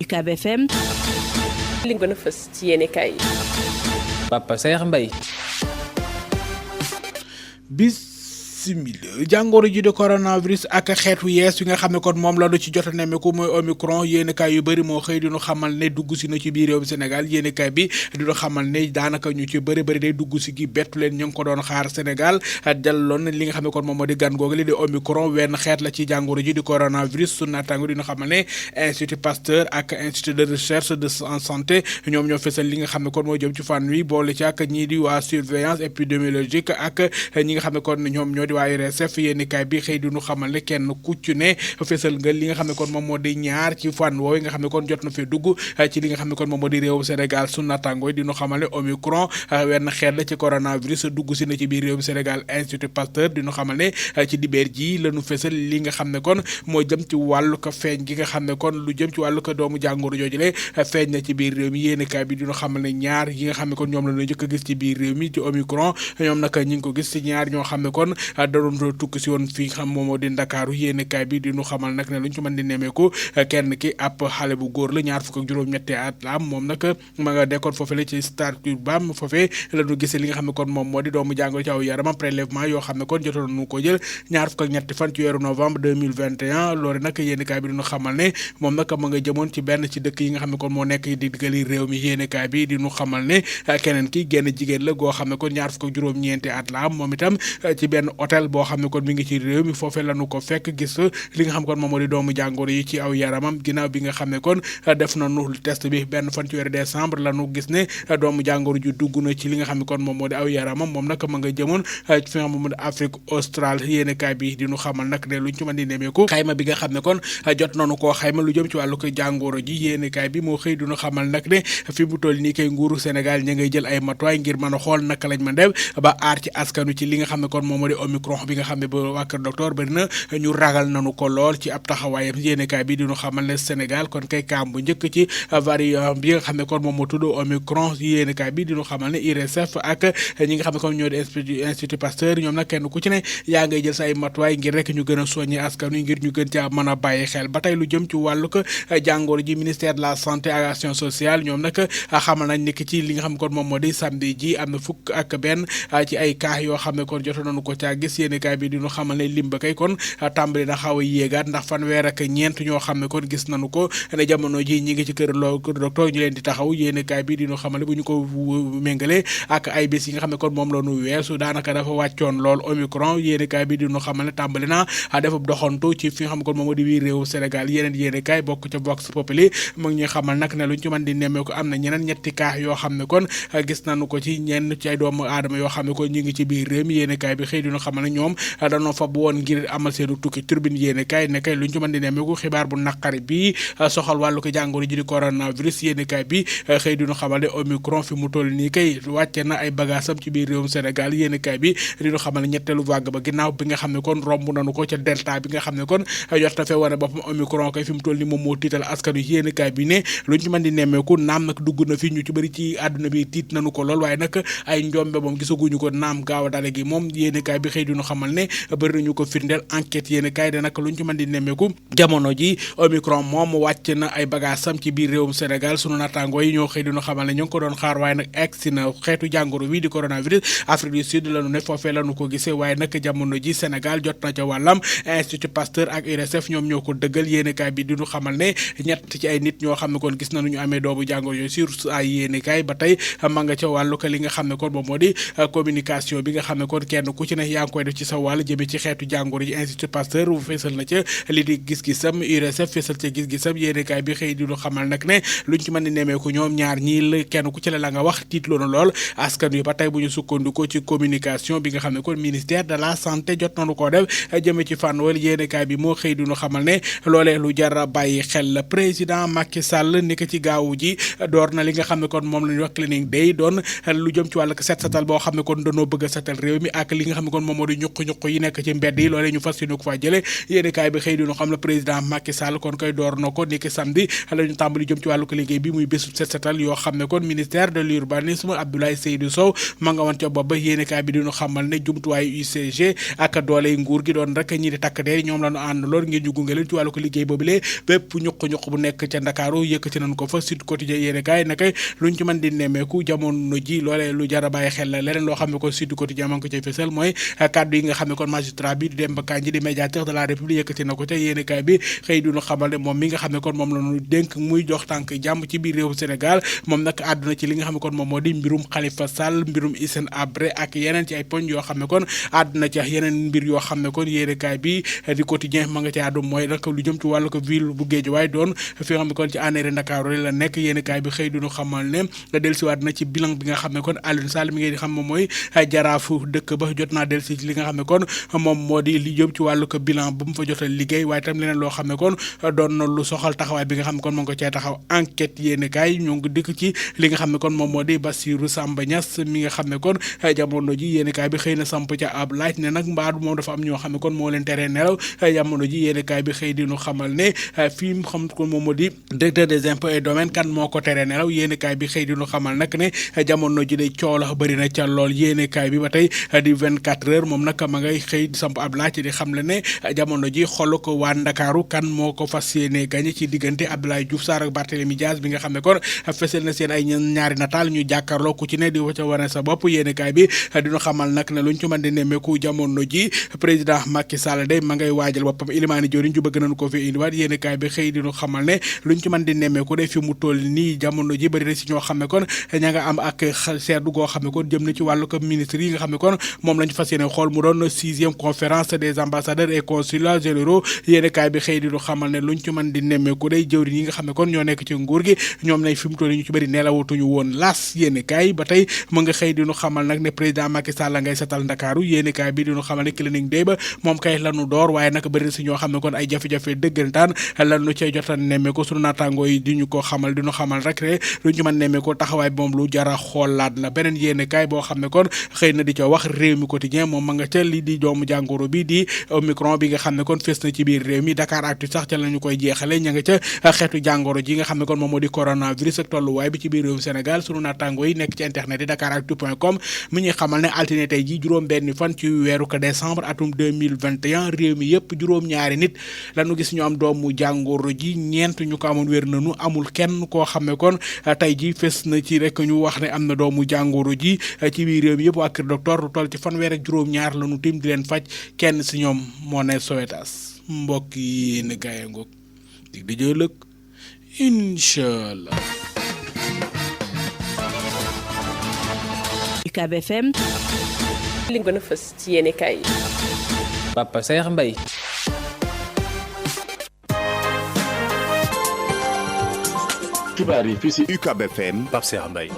UCAB FM. li gën a fës ci yéene kay Papa Saer Mbaye. jàngoro ji de coronavirus ak xeetu yees yi nga xam ne kon moom la ñu ci jot a nemmeeku mooy omicron yéenekaay yu bëri moo xëy dinu xamal ne dugg si na ci biir réew Sénégal yéenekaay bi dinu xamal ne daanaka ñu ci bëri day dugg si gi bettu leen ñu ngi ko doon xaar Sénégal dalloon li nga xam ne kon moom moo di gan googu li di omicron wenn xeet la ci jàngoro ji di coronavirus su naataango dinu xamal ne Institut Pasteur ak Institut de recherche de santé ñoom ñoo fesal li nga xam ne kon moo jëm ci fànn wi boole ci ak ñii di waa surveillance épidémiologique ak ñi nga xam ne kon ñoom ñoo di waaye RSF yéenekaay bi xëy di ñu xamal ne kenn kucc ne fésal nga li nga xam ne kon moom moo di ñaar ci fànn woowu nga xam ne kon jot na fee dugg ci li nga xam ne kon moom moo di réewu Sénégal su nattangooy di ñu xamal ne omicron wenn xeet la ci coronavirus dugg si na ci biir réewu Sénégal Institut Pasteur di ñu xamal ne ci dibeer ji la ñu fésal li nga xam ne kon moo jëm ci wàllu ko feeñ gi nga xam ne kon lu jëm ci wàllu ko doomu jàngoro jooju le feeñ na ci biir réew mi yéenekaay bi di ñu xamal ne ñaar yi nga xam ne kon ñoom la ñu njëkk a gis ci biir réew mi ci omicron ñoom nag ñi ngi ko gis ci ñaar ñoo xam ne kon da doon tukki si woon fii xam moom moo di Ndakaaru yéenekaay bi di ñu xamal nag ne lu ñu ci mën di nemmeeku kenn ki ab xale bu góor la ñaar fukk ak juróom-ñetti at la am moom nag ma nga dekkoon foofee la ci Stade Urbam foofee la ñu gisee li nga xam ne kon moom moo di doomu jàngoro ci aw yaramam prélèvement yoo xam ne kon jotoon nañu ko jël ñaar fukk ak ñetti fan ci weeru novembre 2021 loolu nag yéenekaay bi di ñu xamal ne moom nag ma nga jëmoon ci benn ci dëkk yi nga xam ne kon moo nekk di diggali réew mi yéenekaay bi di ñu xamal ne keneen ki genn jigéen la goo xam ne kon ñaar fukk ak juróom-ñeenti at la am moom itam ci benn hôtel boo xam ne kon mi ngi ci réew mi foofee lañu ko fekk gis li nga xam kon moom moo di doomu jàngoro yi ci aw yaramam ginnaaw bi nga xam ne kon def nañu test bi benn fan ci weeru décembre lañu gis ne doomu jàngoro ju dugg na ci li nga xam ne kon moom moo di aw yaramam moom nag ma nga jëmoon fi nga xam moo di Afrique australe yéenekaay bi di ñu xamal nag ne luñ ci mën di nemeeku xayma bi nga xam ne kon jot nañu koo xayma lu jëm ci wàllu ko jàngoro ji yéenekaay bi moo xëy di ñu xamal nag ne fi mu toll nii kay nguuru Sénégal ña ngay jël ay matuwaay ngir mën a xool naka lañ mën def ba aar ci askanu ci li nga xam ne kon moom moo di omicron bi nga xam ne ba waa kër docteur bari na ñu ragal nañu ko lool ci ab taxawaayam yéenekaay bi di ñu xamal ne Sénégal kon kay kaam bu njëkk ci variant bi nga xam ne kon moom moo tudd omicron yéenekaay bi di ñu xamal ne IRSF ak ñi nga xam ne kon ñoo di Institut Pasteur ñoom nag kenn ku ci ne yaa ngay jël sa ay matuwaay ngir rek ñu gën a soññi askan wi ngir ñu gën caa mën a bàyyi xel ba tey lu jëm ci wàllu ko jàngoro ji ministère de la santé et action sociale ñoom nag xamal nañ nekk ci li nga xam ne kon moom moo di samedi ji am na fukk ak benn ci ay cas yoo xam ne kon jotoon nañu ko caa gis yéenekaay bi di ñu xamal ne lim ba kay kon tàmbali na xaw a yéegaat ndax fanweer ak ñeent ñoo xam ne kon gis nañu ko ne jamono ji ñi ngi ci kër docteur ñu leen di taxaw yéenekaay bi di ñu xamal ne bu ñu ko méngale ak ay bés yi nga xam ne kon moom la ñu weesu daanaka dafa wàccoon lool omicron yéenekaay bi di ñu xamal ne tàmbali na dafa doxantu ci fi nga xam ne kon moom moo di biir réewu Sénégal yeneen yéenekaay bokk ca Vox Populi mu ngi ñuy xamal nag ne luñ ci mën di nemmee ko am na ñeneen ñetti cas yoo xam ne kon gis nañu ko ci ñenn ci ay doomu aadama yoo xam ne kon ñu ngi ci biir réew mi yéenekaay bi xëy di ñu xamal ne ñoom dañoo fa bu woon ngir amal seenu tukki turbine yéenekaay ne kay luñ ci mën di nemmeeku xibaar bu naqari bi soxal wàllu ko jàngoro ji di coronavirus yéenekaay bi xëy di ñu xamal ne omicron fi mu toll nii kay wàcce na ay bagaasam ci biir réewum Sénégal yéenekaay bi di ñu xamal ne ñetteelu vague ba ginnaaw bi nga xam ne kon romb nañu ko ca delta bi nga xam ne kon jot na fee wane boppam omicron kay fi mu toll nii moom moo tiital askan wi yéenekaay bi ne luñ ci mën di nemmeeku naam nag dugg na fi ñu ci bëri ci àdduna bi tiit nañu ko lool waaye nag ay njombe moom gisaguñu ko naam gaaw a dale gi moom yéenekaay bi xëy di ñu xamal ne bëri nañu ko firndeel enquête yéenekaay de nag luñ ci mën di nemmeeku jamono ji omicron moom wàcc na ay bagaasam ci biir réewum Sénégal sunu nattaangoo yi ñoo xëy di ñu xamal ne ñu ngi ko doon xaar waaye nag egsi na xeetu jàngoro wi di coronavirus Afrique du Sud lañu ne foofee lañu ko gisee waaye nag jamono ji Sénégal jot na ca wàllam Institut Pasteur ak IRSF ñoom ñoo ko dëggal yéenekaay bi di ñu xamal ne ñett ci ay nit ñoo xam ne kon gis nañu ñu amee doomu jàngoro yooyu sur ay yéenekaay ba tey ma nga ca wàllu ko li nga xam ne kon moom moo di communication bi nga xam ne kon kenn ku ci ne yaa ngi koy def ci sa wàll jëmee ci xeetu jàngoro ji Institut Pasteur bu feesal na ca li di gis-gisam IRSF feesal ca gis-gisam yéenekaay bi xëy di ñu xamal nag ne luñ ci mën di nemeeku ñoom ñaar ñii la kenn ku ci la nga wax tiitloo na lool askan wi ba tey bu ñu sukkandikoo ci communication bi nga xam ne kon ministère de la santé jot nañu koo def jëmee ci fànn wala yéenekaay bi moo xëy di ñu xamal ne loolee lu jar bàyyi xel la président Macky Sall ni ko ci gaawu ji door na li nga xam ne kon moom la ñuy wax cleaning day doon lu jëm ci wàllu set setal boo xam ne kon dañoo bëgg a setal réew mi ak li nga xam ne kon moom moo moo di ñuq-ñuq yi nekk ci mbedd yi loolee ñu fas yéene ko faa jële yéeni kaay bi xëy dinu xam la président Macky Sall kon koy door na ko niki samedi la ñu tàmbali jëm ci wàllu ko liggéey bi muy bésu set setal yoo xam ne kon ministère de l'urbanisme Abdoulaye Seydou Sow ma nga woon ca bopp ba yéeni kaay bi dinu xamal ne jumtuwaayu UCG ak dooley nguur gi doon rek ñi di takk deer ñoom la ñu ànd lool ngir ñu gunge leen ci wàllu ko liggéey boobulee bépp ñuq-ñuq bu nekk ca Ndakaaru yëkkati nañ ko fa Sud Quotidien yéeni kaay nakay luñ ci mën di nemmeeku jamono ji loolee lu jar a bàyyi xel la leneen loo xam ne kon Sud Quotidien ma ngi ko cay fësal mooy kàddu yi nga xam ne kon magistrat bi di Demba Kandji di médiateur de la République yëkkati na ko ca yéeni kaay bi xëy duñu xamal ne moom mi nga xam ne kon moom la ñu dénk muy jox tànk jàmm ci biir réewu Sénégal moom nag àdduna ci li nga xam ne kon moom moo di mbirum Khalifa Sall mbirum Hissène Habré ak yeneen ci ay poñ yoo xam ne kon àdduna ci yeneen mbir yoo xam ne kon yéeni kaay bi di Quotidien ma nga ci àddu mooy nag lu jëm ci wàllu ko ville bu Guédiawaye doon fi nga xam ne kon ci ANR Ndakaaru la nekk yéeni kaay bi xëy duñu xamal ne dellusiwaat na ci bilan bi nga xam ne kon Aliou Sall mi ngi xam moom mooy jaraafu dëkk ba jot naa dellusi ci li nga xam ne kon moom moo di li jëm ci wàllu ko bilan bu mu fa jotal liggéey waaye tam leneen loo xam ne kon doon na lu soxal taxawaay bi nga xam ne kon moo ngi ko cee taxaw enquête yéeni kaay ñoo ngi dikk ci li nga xam ne kon moom moo di Bassirou Samba Niass mi nga xam ne kon jamono ji yéeni kaay bi xëy na samp ca ab laaj ne nag mbaadu moom dafa am ñoo xam ne kon moo leen teree nelaw jamono ji yéeni kaay bi xëy di ñu xamal ne fii mu xam kon moom moo di directeur des impôts et domaines kan moo ko teree nelaw yéeni kaay bi xëy di ñu xamal nag ne jamono ji day coow la bëri na ca lool yéeni kaay bi ba tey di 24 heures moom nag ma ngay xëy samp ab laaj di xam le ne jamono ji xolu ko waa Ndakaaru kan moo ko fas yéene gañe ci diggante Abdoulaye Diouf Sarr ak Barthélémy Dias bi nga xam ne kon fesal na seen ay ñaari nataal ñu jàkkaarloo ku ci ne di ca wane sa bopp yéeni kaay bi dinu xamal nag ne luñ ci mën di nemmeeku jamono ji président Macky Sall day ma ngay waajal boppam Ilimani Diori ju bëgg nañu ko fi indiwaat yéeni kaay bi xëy dinu xamal ne luñ ci mën di nemmeeku de fi mu toll nii jamono ji bëri na si ñoo xam ne kon ña nga am ak seetlu goo xam ne kon jëm na ci wàllu ko ministre yi nga xam ne kon moom lañ fas yéene xool mu doon 6e conférence des ambassadeurs et consulats généraux yéeni kaay bi xëy di lu xamal ne luñ ci mën di nemmeeku day jëwriñ yi nga xam ne kon ñoo nekk ci nguur gi ñoom nañ fi mu toll ñu ci bëri nelawatuñu woon las yéeni kaay ba tey mu nga xëy di ñu xamal nag ne président Macky Sall ngay setal Ndakaaru yéeni kaay bi di ñu xamal ne clinique day ba moom kay lanu door waaye nag bëri na si ñoo xam ne kon ay jafe-jafe dëggantaan lanu cay jotan nemmeeku sunu naataangoo yi di ñu ko xamal di ñu xamal rek ne luñ ci mën nemmeeku taxawaay bi moom lu jara xoolaat la beneen yéeni kaay boo xam ne kon xëy na di ca wax réew mi quotidien moom ma nga ca li di doomu jàngoro bi di Omicron bi nga xam ne kon fees na ci biir réew mi Dakar Actu sax ca lañu koy jeexale ña nga ca xeetu jàngoro ji nga xam ne kon moom moo di coronavirus ak tolluwaay bi ci biir réew Sénégal sunu naataango yi nekk ci internet yi dakaractu.com mi ñuy xamal ne altine tey ji juróom benn fan ci weeru ko décembre atum 2021 réew mi yëpp juróom-ñaari nit lañu gis ñu am doomu jàngoro ji ñeent ñu ko amoon wér nañu amul kenn koo xam ne kon tey ji fees na ci rek ñu wax ne am na doomu jàngoro ji ci biir réew mi yëpp waa kër docteur lu toll ci fanweer ak juróom-ñaar lañu tim di leen faj kenn si ñoom moo ne Sowétas mbokk yi ne gaaya ngoog dig di jëlëg inchallah UCAB FM li gën a fës ci yéene kaay yi. Papa Saer Mbaye. xibaar yi fii si UCAB FM Pape Saer Mbaye.